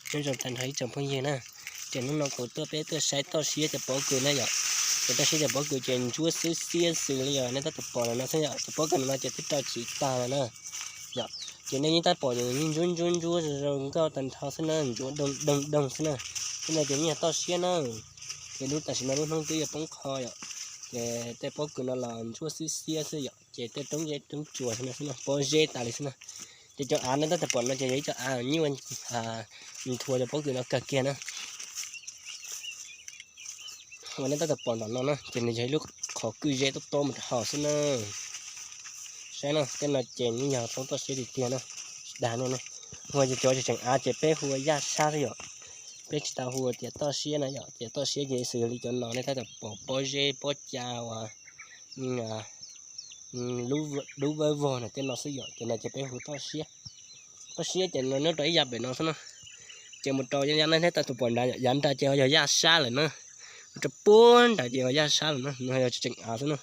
Nyob zoo tag nrho ib tsoom phooj ywg na, ces hnub no kuv tuaj peb tuaj saib toj siab cov pob kws na yom. Ces toj siab cov pob kws ces ntsuab xwb xiab xws li yog nej tab tom pom no xwb yom. Cov pob kws no ces twb rau chiv tag lawm na yom. Ces nej yeej tab pom ces yeej ntsuab ntsuab ntsuab zoo nkauj tag nrho xwb na, ntsuab doog doog doog xwb na. Tej no ces yeej yog toj siab na. Ces lub tam sim no lub hnub twb yuav poob qho yom. Ces tej pob kws no los ntsuab xwb xiab xwb yom, ces tej roob zeb roob tsuas xwb na, pob zeb tas li xwb na. Ces cov av nej tab tom pom no ces yog ib co av nyuaj nthua cov pob kws no kawg kiag na. Uas nej tab tom pom ntawm no na ces nws yog ib lub qhov kwj zeb tob tob mus rau hauv xwb na. Saib na, tej no ces yeej yog roob toj siab tiag tiag na. Tsis dag nej na, ua ces cov tseem av ces peb hu ua yaj sab xwb yom. Peb tsis tau hu tias toj siab na yom, tias toj siab ces xws li cov no nej tab tom pom pob zeb pob ca uas dub vawv vog no tej no xwb yom, ces no ces peb hu toj siab. Toj siab ces nyob rau ib yav pem no xwb na. Ces mus rau yav no nej tab tom pom nrad, yav nrad ces yog yaj sab lawm na. Mus rau puag nrad ces yog yaj sab lawm na, no yog tseem av xwb na.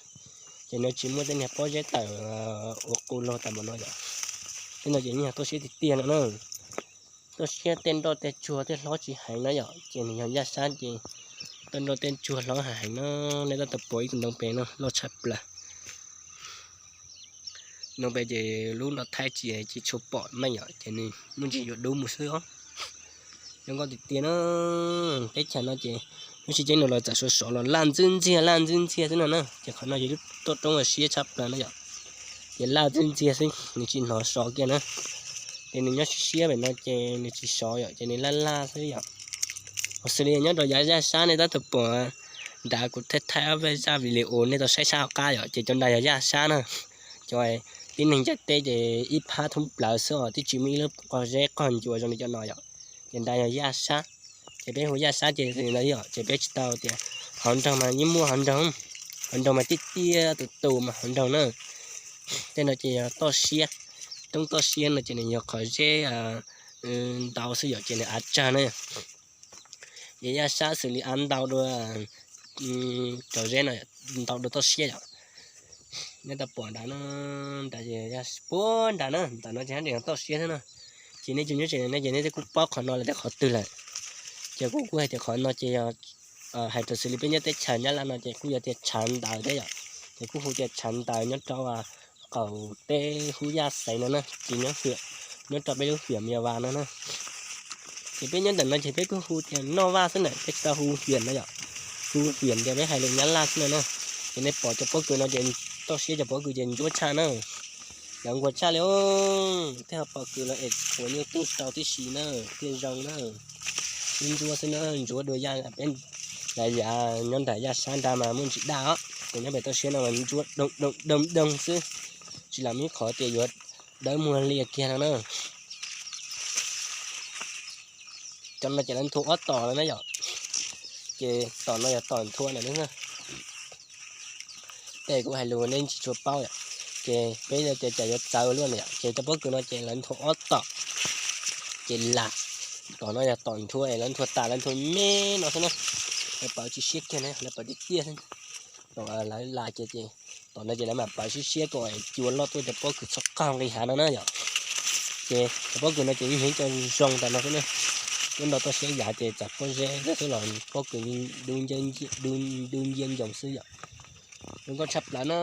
Ces nws tsis muaj tej niag pob zeb tawm ua qus lug tas npaum no yom. Tej no ces yeej yog toj siab tiag tiag no na. Toj siab tej nroj tej tsuag tej hlob tsis heev na yom, ces nws yog yaj sab ces tej nroj tej tsuag hlob heev heev na. Nej tab tom pom ib tug ntoo pem no loj tshaj plaws. Ntoo pem ces lub no thaij tsis tshua pom meej yom, ces nws muaj ntsis yuav dub mus xwb os. Zoo nkauj tiag tiag na. Teb chaws no ces lub sib ceeb no los txawm sov sov los laj ntxwb ntxiag laj ntxwb ntxiag xwb no na, ces qhov no yog lub toj roob uas siab tshaj plaws na yom. Ces laj ntxwb ntxiag xwb, nws tsis hnov sov kiag na. Ces nws nyob siab siab pem no ces nws tsis sov yom, ces nws laj laj xwb yom. Ua xws li nyob rau yav yaj sab nej tab tom pom nrad kuv thaij thaij ob peb zaj video nej tau saib sab hauv qab yom, ces cov nrad yog yaj sab na. Cov tib neeg ncaim teb ces ib phab thoob plaws xwb os, twb tsis muaj ib lub qog zeb qog ncua zoo li cov no yom. Ces nrad yog yaj sab, ces peb hu yaj sab ces li ntawd yom, ces peb tsis tau tias hauv nroog mas yeej muaj hauv nroog, hauv nroog mas tiaj tiaj tus tus mas hauv nroog na. Tej no ces yog toj siab, roob toj siab no ces nws yog qhov zeb ntau xwb yom, ces nws av tsawg na. Ces yaj sab xws li av ntau dua cov zeb no, ntau dua toj siab yom. Nej tau pom nrad no, nrad puag nrad na, ntawm no ces haj tseem yog toj siab thiab na. Ces nej tseem nyob tseem ne ces nej twb kuj paub qhov no lawm tias qhov twg lawm. Ces kuv kuj hais tias qhov no ces yog hais raws xws li peb nyob teb chaws Nyab Laj no ces kuj yog tias tshav ntaws thiab yom. Ces kuj hu tias tshav ntaws nyob rau qaum teb hub yaj xeev no na, ces nyob, nyob rau peb lub hiam Mya Vas no na. Ces peb nyob ntawm no ces peb kuj hu tias Noj Vaj xwb na, peb tsis tau hu hiam no yom. Hu hiam tias peb hais lus Nyab Laj xwb no na. Ces nej pom cov pob kws no ces toj siab cov pob kws ces ntsuab tshaj na. Cov nquag tshaj li, tej ho pob kws los es qhuav nyuj tuj sau tib si na, thiaj zoo na. Ib ntsuab xwb na, ntsuab dua yaj peb, yav nyob nram yaj sab nrad mas muaj ntsis daj os, ces nyob pem toj siab no mas ntsuab doog doog doog xwb, tsis lam muaj ib qhov tias yuav dawb muag li kiag no na. Cov no ces lawv nthua ob tom lawm na yom, ces tom no yog tom nthua lawm na. Tej kuv hais lus nej tsis tshua paub yom, ces peb tias cas yuav txawv luaj na yom, ces cov pob kws no ces lawv nthua ob tom, ces lam, tom no yog tom nthua es lawv nthua tas lawv nthua me no xwb na, lawv pawv tsis siab kiag na, lawv pawv tiag tiag xwb. Tom lawv lam ces, ces tom no ces lawv mam pawv siab siab kom cua loj tuaj cov pob kws txhob qaug nqis hav no na yom. Ces cov pob kws no ces yeej yog ib co zoo tas no xwb na. Nyob nrog toj siab yav ces txawm pob zeb xwb los pob kws dub nciab ncoo xwb yom. Zoo nkauj tshaj plaws na.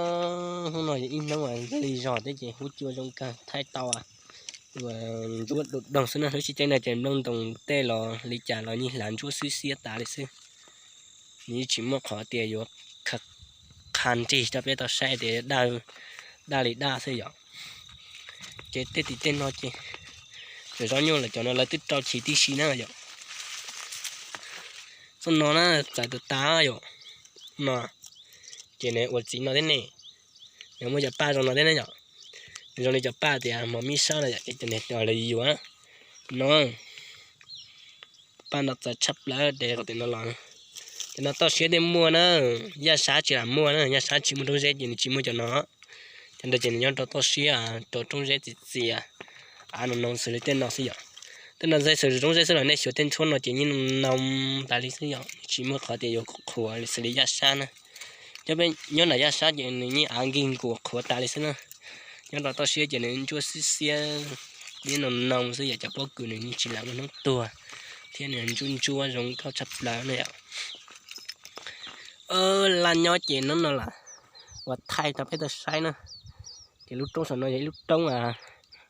Hnub no yog ib hnub nqig li zog thiab ces hub cua zoo kawg thaij tau ntsuab doog doog xwb na. Lub sib ceeb no ces nplooj ntoos tej los li cas los yeej hlav ntsuab xwb xiab tas li xwb. Nws yeej tsis muaj qhov tias yuav qha nrig rau peb tau saib tias daj li daj xwb yom. Ces tej tim tej no ces tseem zoo nyuaj lawm, cov no lawv twb rau chiv tib si na yom. Txoj no na, txawv tas tas yom. No ces nws ua txiv no thiab ne, nws muaj cov paj zoo no thiab ne yom. Nws zoo li cov paj tias mos mib sab no yom, ces cov niag lawv yuav no. Paj no txawv tshaj plaws ces qhov tim no los, ces no toj siab thiaj muaj na, yaj sab tsis lam muaj na, yaj sab tsis muaj roob zeb ces nws tsis muaj cov no. Cov ntawd ces nws nyob rau toj siab rau roob zeb txias txias, av no no xws li tej no xwb yom. Tej no xws roob zeb xwb los nej xyuas tej ntsuab no ces yeej no no tas li xwb yom, tsis muaj qhov tias yuav qhuav li xws li yaj sab na. Cov peb nyob nram yaj sab ces nws yeej av nkig nkuas qhuav tas li xwb na. Nyob rau toj siab ces nws ntsuab xwb xiab, yeej no no xwb yom, cov pob kws nws yeej tsis lam muaj hnub tuag. thiab nws ntsuab ntsuab zoo nkauj tshaj plaws na yom. Laj nyob ces hnub no lam uas thaij rau peb tau saib na. Ces lub roob saum no yog ib lub roob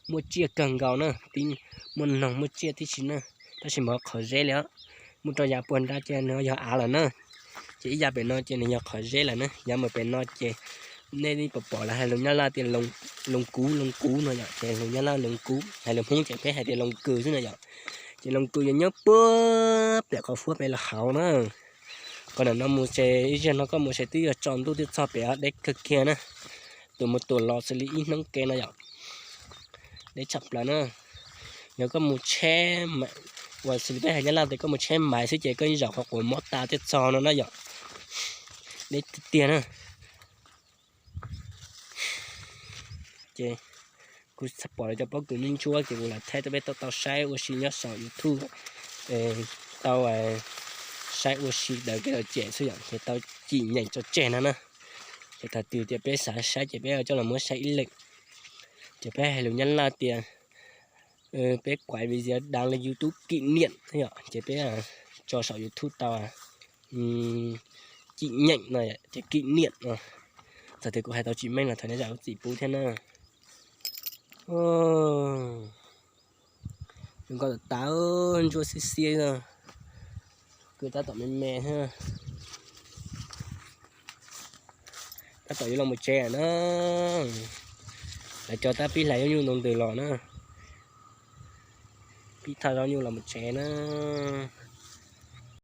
muaj tsiaj kawg nkaus na, muaj noog muaj tsiaj tib si na, tab sis npog qhov zeb li os. Muaj rau yav puag nrad ces nws yog av lawm na. Ces ib yav pem no ces nws yog qhov zeb lawm na. Yav mus pem no ces nej pom pom lawv hais lus Nyab Laj tias Loos Kuv, Loos Kuv no yom, ces lus Nyab Laj Loos Kuv, hais lus Hmoob ces peb hais tias Loos Kws xwb no yom. Ces Loos Kws yog nyob puag pem qhov fuab pem los hauv na. Qhov ntawm no mus ces ib zaug no koj mus ces twb yuav tsaus ntuj twb txog pem deb kawg kiag na. Tus mus tus los xws li ib hnub ke no yom. Deb tshaj plaws na. Yog koj mus tsheb, uas xws li peb hais Nyab Laj tias koj mus tsheb maiv xwb ces koj yeej zaum qhov quav mob tas thiaj txog no na yom. Deb tiag tiag na. Ces kuv pom lawv cov pob kws ntsuab ntsuab ces kuv lam thaij rau peb tau tau saib ua si nyob saum YouTube, tau saib ua si daws kev lom zem xwb yom, ces tau cim nyeem tso tseg no na. Ces thaum twg tias peb xav saib ces peb coj los muab saib ib leeg. Ces peb hais lus Nyab Laj tias peb kuav video đăng lên YouTube kỷ niệm yom, ces peb tso saum YouTube tau cim nyeem no ces kỷ niệm no. Txawm tias kuv hais tau tsis meej los thov nej zam lub txim pub thiab na. Zoo nkauj tas tas, ntsuab xiab xiab, kws tab tom me me thiab. Tab tom yuav los mus tsev na. Lawv cov tab pib hlais zaub nyuj ntoo ntws los na. Pib thaj zaub nyuj los mus tsev na.